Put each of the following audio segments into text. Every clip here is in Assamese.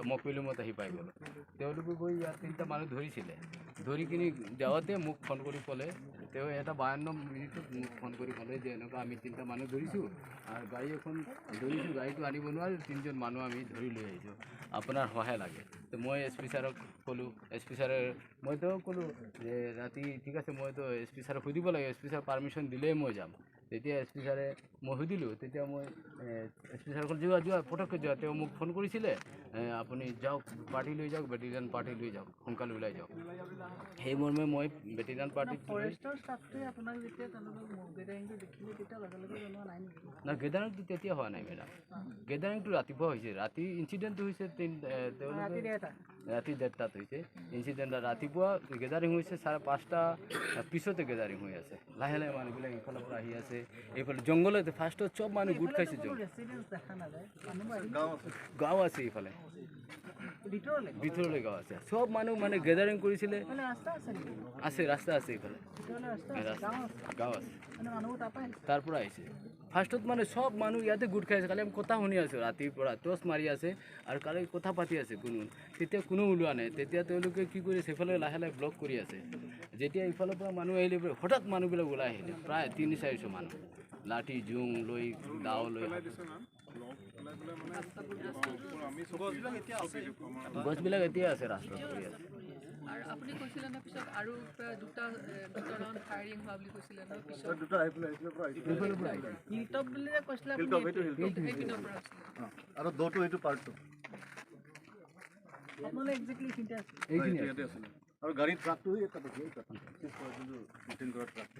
মকপিলুমত আহি পাই গ'লোঁ। তেওঁলোকে গৈ ইয়াত তিনিটা মানুহ ধৰিছিলে। ধৰি কিনি যাওঁতে মোক ফোন কৰি ক'লে, তেওঁ এটা 52 মিনিটত মোক ফোন কৰি ক'লে যে এনেকুৱা আমি তিনিটা মানুহ ধৰিছোঁ আৰু গাড়ী এখন ধৰিছোঁ, গাড়ীটো আনিব নোৱাৰিলোঁ, তিনিজন মানুহ আমি ধৰি লৈ আহিছোঁ, আপোনাৰ সহায় লাগে। তো মই এছ পি ছাৰক ক'লোঁ, এছ পি ছাৰে মই তেওঁক ক'লোঁ যে ৰাতি ঠিক আছে, মইতো এছ পি ছাৰক সুধিব লাগে, এছ পি ছাৰ পাৰ্মিশ্যন দিলেই মই যাম। তেতিয়া এছ পি ছাৰে মই সুধিলোঁ, তেতিয়া মই এছ পি ছাৰে ক'লে যোৱা যোৱা পটককৈ যোৱা। তেওঁ মোক ফোন কৰিছিলে, আপুনি যাওক, পাৰ্টি লৈ যাওক, বেটেলিয়ন পাৰ্টি লৈ যাওক, সোনকালে ওলাই যাওক। সেই মৰ্মে মই বেটেলিয়ন পাৰ্টিত না, গেডাৰিংটো তেতিয়া হোৱা নাই মেডাম, গেডাৰিংটো ৰাতিপুৱা হৈছে। ৰাতি ইনচিডেণ্টটো হৈছে তেওঁলোকে ৰাতি 1:30টাত হৈছে ইনচিডেণ্ট। ৰাতিপুৱা গেডাৰিং হৈছে 5:30 পিছতে গেডাৰিং হৈ আছে। লাহে লাহে মানুহবিলাক ইফালৰ পৰা আহি আছে, এইফালে জংঘলতে ফাৰ্ষ্টত চব মানুহ গোট খাইছে। গাঁও আছে এইফালে, ভিতৰলৈ গাঁও আছে। চব মানুহ মানে গেডাৰিং কৰিছিলে। আছে ৰাস্তা আছে এইফালে, গাঁও আছে, তাৰ পৰা আহিছে। ফাৰ্ষ্টত মানে চব মানুহ ইয়াতে গোট খাই আছে। কালি আমি কথা শুনি আছোঁ, ৰাতিৰ পৰা টৰ্চ মাৰি আছে আৰু কালি কথা পাতি আছে কোনো, তেতিয়া কোনো ওলোৱা নাই। তেতিয়া তেওঁলোকে কি কৰিছে, সেইফালে লাহে লাহে ব্লক কৰি আছে। যেতিয়া ইফালৰ পৰা মানুহ আহিলে, হঠাৎ মানুহবিলাক ওলাই আহিলে, প্ৰায় 300-400 মানুহ, লাঠি জোং লৈ, দাও লৈ। গছবিলাক এতিয়া আছে, ৰাস্তাত পৰি আছে। আৰু আপুনি কৈছিলে ন পিছত আৰু দুটা ৰাউণ্ড ফায়াৰিং হোৱা বুলি কৈছিলে ন পিছত? হিলটপ বুলি যে কৈছিলে আৰু দটো এইটো পাৰ্টটো আপোনালোকে একজেক্টলি এইখিনিতে আছিল, এইখিনিতে আছিল। আৰু গাড়ীৰ ট্ৰাকটো তাত আছিল, মিটিং কৰা ট্ৰাকটো।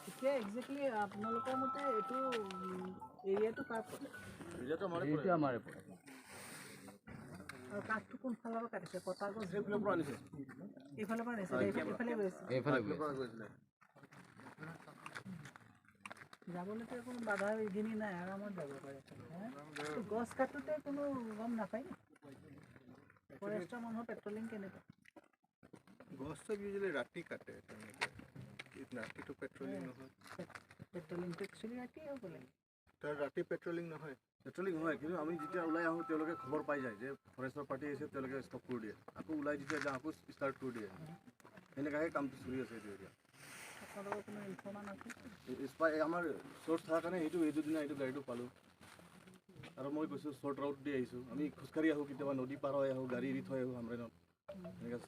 এতিয়া একজেক্টলি আপোনালোকৰ মতে এইটো এৰিয়াটো কাৰ পৰে? এৰিয়াটো আমাৰে পৰে, আমাৰে পৰে। আৰু কাঠটো কোনফালৰ পৰা কাটিছে? কটা গছ সেইফালৰ পৰা আনিছে, এইফালৰ পৰা আনিছে, এইফালে গৈছে, এইফালে গৈছে। যাবলৈতো কোনো বাধা বিঘিনি নাই, আৰামত যাব পাৰে। গছ কাটোতে কোনো গম নাপায় নি? ফৰেষ্টৰ মানুহৰ পেট্ৰলিং কেনেকুৱা? গছ চব ইউজুৱেলি ৰাতি কাটে, তেনেকৈ ৰাতিটো পেট্ৰলিং নহয়। পেট্ৰলিংটো একচুৱেলি ৰাতি হ'ব লাগে। তাৰ ৰাতি পেট্ৰলিং নহয়, পেট্ৰলিং হয়, কিন্তু আমি যেতিয়া ওলাই আহোঁ তেওঁলোকে খবৰ পাই যায় যে ফৰেষ্টৰ পাৰ্টি আহিছে, তেওঁলোকে ষ্টপ কৰি দিয়ে। আকৌ ওলাই যেতিয়া যাওঁ আকৌ ষ্টাৰ্ট কৰি দিয়ে। সেনেকুৱাকৈ কামটো চলি আছে এইটো এতিয়া। আমাৰ চ'ৰ্চ থকাৰ কাৰণে সেইটো দিনা এইটো গাড়ীটো পালোঁ। আৰু মই কৈছোঁ শ্বৰ্ট ৰাউট দি আহিছোঁ, আমি খোজকাঢ়ি আহোঁ, কেতিয়াবা নদী পাৰ হৈ আহোঁ, গাড়ী এৰি থৈ আহোঁ হামৰেনত, এনেকৈ।